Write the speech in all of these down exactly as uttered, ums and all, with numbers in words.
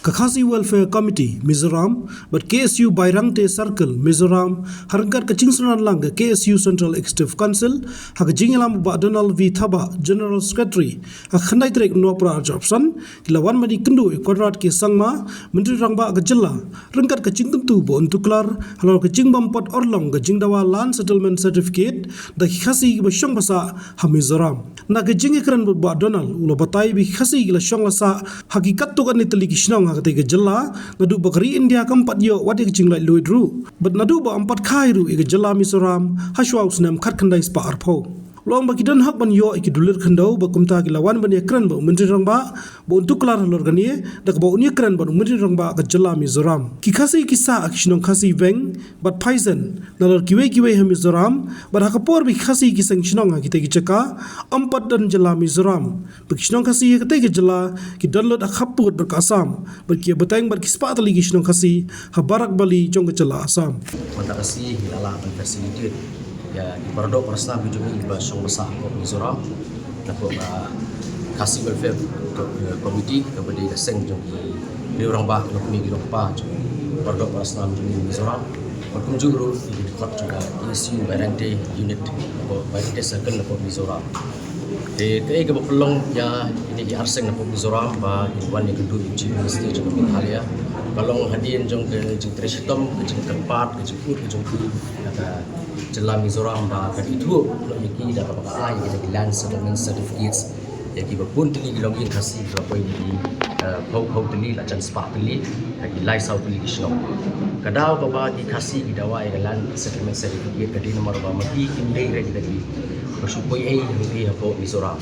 Ka Khasi Welfare Committee Mizoram bad K S U Bairangte Circle Mizoram, ha ryngkat ka jingsynran lang ka K S U Central Executive Council, ha ka jingïalam u Bah Donald V Thabah, General Secretary, ha ka khyndai tarik Nohprah arphew san, ki la wan ban ïakynduh ïa u Conrad K Sangma, Myntri Rangbah ka jylla, ryngkat ka jingkyntu ba un tuklar halor ka jingbym pat urlong ka jingdawa Land Settlement Certificate da ki Khasi kiba shong ba sah ha Mizoram. Na ka jingïakren bad u Bah Donald, u la batai ba ki Khasi ki la shong la sah ha ki katto katne tylli ki shnong ha katei ka jylla, naduh ba ka ri India kam pat ïoh wat ïa ka jinglaitluid ruh, bad naduh ba ym pat kha hi ruh ïa ka jylla Mizoram hashwa u snem khatkhyndai spah arphew. U la ong ba ki don hok ban ïoh ïa ki dulir khyndew, bad kumta ki la wan ban ïakren bad u Myntri Rangbah ba un tuklar halor kane, da kaba un ïakren bad u Myntri Rangbah ka jylla Mizoram. Ki Khasi ki sah ha ki shnong Khasi Veng bad Phaisen, nalor kiwei kiwei ha Mizoram, bad ha ka por ba ki Khasi ki seng shnong ha kitei ki jaka, ym pat don jylla Mizoram. Ba ki shnong Khasi ha katei ka jylla ki don lut ha khappud bad ka Assam, bad ki ïabteng bad ki spah tylli ki shnong Khasi ha barak bali jong ka jylla Assam. Mynta ka sngi ngi la lah ban facilitate ïa ki para doh para snam ki jong ngi ba shong ba sah hapoh Mizoram, napoh ka Khasi Welfare Co-, eh, Committee, kaba dei ka seng jong ki rangbah, ki longkmie ki longkpa jong ki para doh para snam jong ngi Mizoram. Bad kumjuh ruh ïa ki dkhot jong ka K S U Bairangte Unit, napoh Bairangte Circle napoh Mizoram. Te kaei kaba pynlong ïa kine ki arseng napoh Mizoram ba kin wan ïakynduh ïa u Chief Minister jong ka Meghalaya, ka long hadien jong ka jingtrei shitom, ka jingkyrpad, ka jingud ka jong ki na ka jylla Mizoram ba kan ithuh noh ïa ki da kaba ka ai ïa ki Land Settlement Certificates ïa kiba bun tylli ki longïing Khasi kiba poi na ki, eh, phew phew tylli la jan spah tylli, ha ki lai saw tylli ki shnong. Ka daw kaba ki Khasi ki dawa ïa ka Land Settlement Certificate ka dei namar ba ma ki kim dei re ki da ki ba shu poi ei ei hapoh Mizoram.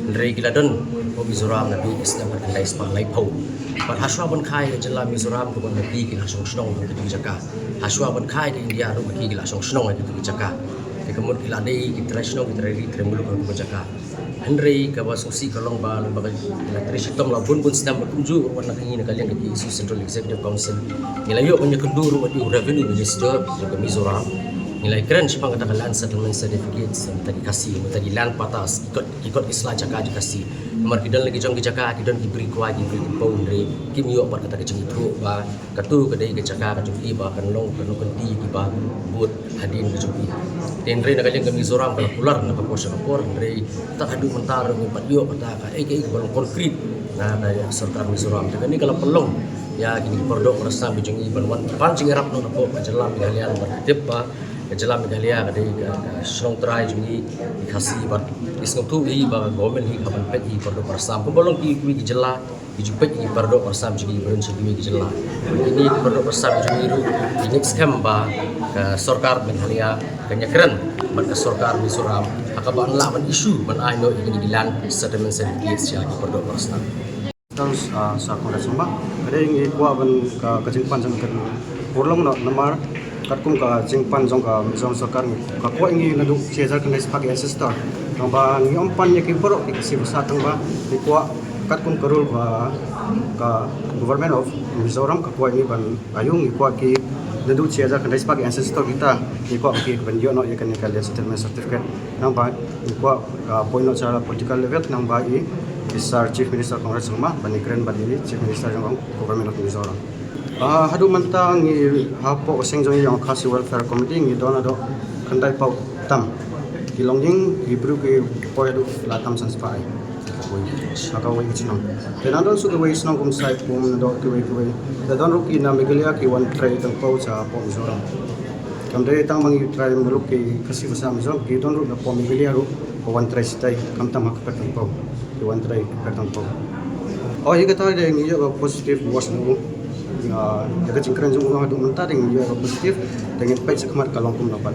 Hynrei ki la don hapoh Mizoram naduh ki snem khatkhyndai spah laiphew. Bad hashwa ban kha ïa ka jylla Mizoram, ka ban ma ki ki la shong shnong ha kito ki jaka. Hashwa ban kha ïa ka India ruh ma ki ki la shong shnong ha kito ki jaka. Te ka mut ki la dei ki trai shnong, ki trai ri, trai muluk ha kito ki jaka. Hynrei kaba sngewsih ka long ba, long ba ka, la trei shitom la bun bun snem, bad kumjuh ruh wat na ka ngi na ka liang ka K S U Central Executive Council, ngi la ïoh ban ïakynduh ruh bad u Revenue Minister jong ka Mizoram. Ngi la ïakren shaphang kata ka Land Settlement Certificate, sa mynta ki Khasi, mynta ki land pattas, ki kot, ki kot ki sla jaka jong ki Khasi. Namar ki don la ki jong ki jaka, ki don ki bri kwai, ki bri tympew, hynrei kim ïoh pat kata ka jingithuh ba kato ka dei ka jaka ka jong ki ba kan long, kan long kynti kiba bud hadien ka jong ki. Te hynrei na ka liang ka Mizoram ka la kular na ka por sha ka por, hynrei tad haduh mynta ruh ngim pat ïoh kata kaei kaei kaba long concrete na ka sorkar Mizoram. Te kane ka la pynlong ïa kine ki para doh para snam ki jong ngi ban wan pan jingïarap noh napoh ka jylla Meghalaya, namar ki tip ba ka jylla Meghalaya ka dei ka, ka shnong trai jong ngi ki Khasi, bad ngi sngewthuh hi ba ka government hi ka ban peit ïa ki para doh para snam. Kumba long kiwei ki jylla, ki ju peit ïa ki para doh para snam jong ngi ba don sha kiwei ki jylla. Kine ki para doh para snam jong ngi ruh ki ngeit skhem ba ka sorkar Meghalaya kan ïakren bad ka sorkar Mizoram ha kaba yn lah ban issue, ban ai noh ïa kine ki Land Settlement Certificates ïa ki para doh para snam. Tang, ah, Sir Conrad Sangma, ka dei ngi kwah ban ka, ka jingpan jong ka urlong noh namar katkum ka jingpan jong ka Mizoram sorkar ngi, ka kwah ngi naduh shi hajar khyndai spah ki ancestor. Tang ba ngi ym pan ïa ki baroh ki Khasi ba sah, tang ba ngi kwah katkum ka rule ka, ka Government of Mizoram ka kwah ngi ban ïoh, ngi kwah ki naduh shi hajar khyndai spah ki ancestor kita, ngi kwah ki ban ïoh noh ïa kane ka Land Settlement Certificate. Nangba ngi kwah, ah, poi noh sha political level, nangba i, i Sir Chief Minister Conrad Sangma ban ïakren bad i Chief Minister jong ka Government of Mizoram. Ah, haduh mynta ngi hapoh ka seng jong ngi, jong ka Khasi Welfare Committee, ngi don haduh khyndai phew tam ki longïing, ki briew ki poi haduh la tam san spah. Ha kawei ka shnong. Te nang don shu kawei shnong kum Saipum, naduh kiwei kiwei. Te don ruh ki na Meghalaya ki wan trei tang phew sha hapoh Mizoram. Kam dei tang ba ngi trai muluk ki Khasi ba sah Mizoram, ki don ruh na hapoh Meghalaya ruh ba wan trei shatai, khamtam ha ka pyrthei tang phew, ki wan trei ka pyrthei tang phew. Oh, ïa kata de ngi ïoh ka positive watch na u. Ïa, ïa ka jingkren jong u haduh mynta de ngi ïoh ka positive, te ngin peit shakhmat ka long kumno pat.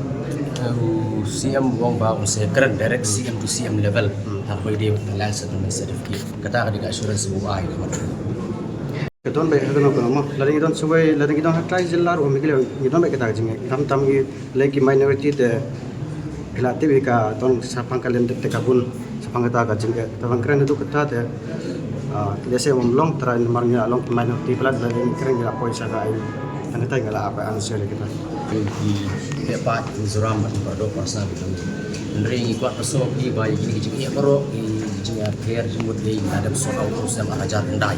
Eh, u C M u ong ba un sa kren direct C M to C M level. Hmm. Ha kaba ïadei bad ka Land Settlement Certificate. Kata ka dei ka assurance ba u ai khmat. Ka don beit ha kano kano mo. Lada ngi don shawei, lada ngi don ha trai jylla ruh, ngi don beit kata ka jingngeit. Khamtam ngi lei ki minority te ngi la tip ïa ka don shaphang ka lyndet te ka bun shaphang kata ka jingngeit. Te ban kren haduh kata te, ah, lehse ym long trai namar ngi la long minority palat, lada ngi kren ngi la poi sha ka ain. Tang kata ngi la ap answer ïa kata. Ki paidbah Mizoram bad ki para doh para snam ki jong ngi. Hynrei ngi kwah ban sngewthuh ba ïa kine ki jingeh baroh, ki jingeh pher jingmut ïa ngi la dep sort out ruh snem ar hajar khyndai.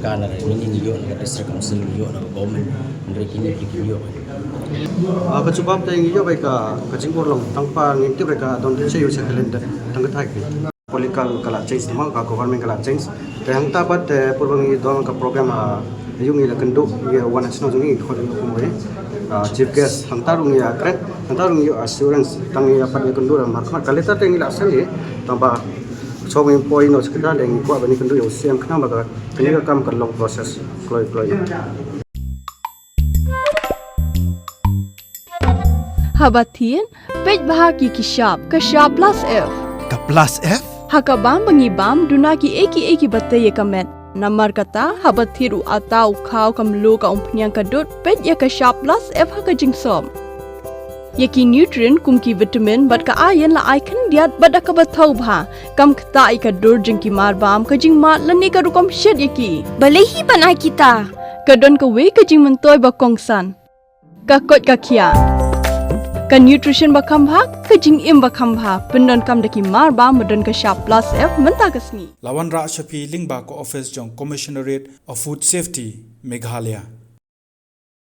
jaka na mynnin ngi ïoh na ka district council, ngi ïoh na ka government, hynrei kine ki ïoh. Ah, ka jubab te ngi ïoh bai ka, ka jingurlong tang ba ngim tip bai ka don te sha ïoh sha ka lyndet tang ka thai ki. Political ka la change, tang ka government ka la change. Te hangta pat te pur ba ngi don ka program, ah, ïoh ngi la kynduh ïa u wan shnong jong ngi, khot ïa u kum wei, ah, chief guest, hangta ruh ngi ïa kren, hangta ruh ngi ïoh assurance tang ïa pat ïa kynduh da markhmat. Ka letter te ngi la send ïa, tang ba shu ngi poi noh sha kata, te ngi kwah ba ngi kynduh ïa u C M khnang ba ka, kane ka kam kan long process kloi kloi. Haba thied, peit bha ki ki shap, ka shap plus F. Ka plus F? Ha ka bam ba ngi bam, duna ki ei ki ei kiba tei ïa ka met. Namar kata, haba thied u atta, u khaw, ka mluh, ka umphniang, ka dud, peit ïa ka shap plus F ha ka jingsop. Ïa ki nutrient kum ki vitamin bad ka iron la ai khyndiat bad da kaba thaw bha. Kam ktah ïa ka dur jong ki marbam, ka jingmad lane ka rukom shet ïa ki. Balei hi ban ai kita? Ka don kawei ka jingmyntoi ba kongsan. Ka koit ka khiah. Ka nutrition ba kham bha, ka jingim ba kham bha. Pyndonkam da ki marbam ba don ka shap plus F mynta ka sngi. La wanrah sha phi lyngba ka office jong Commissionerate of Food Safety, Meghalaya.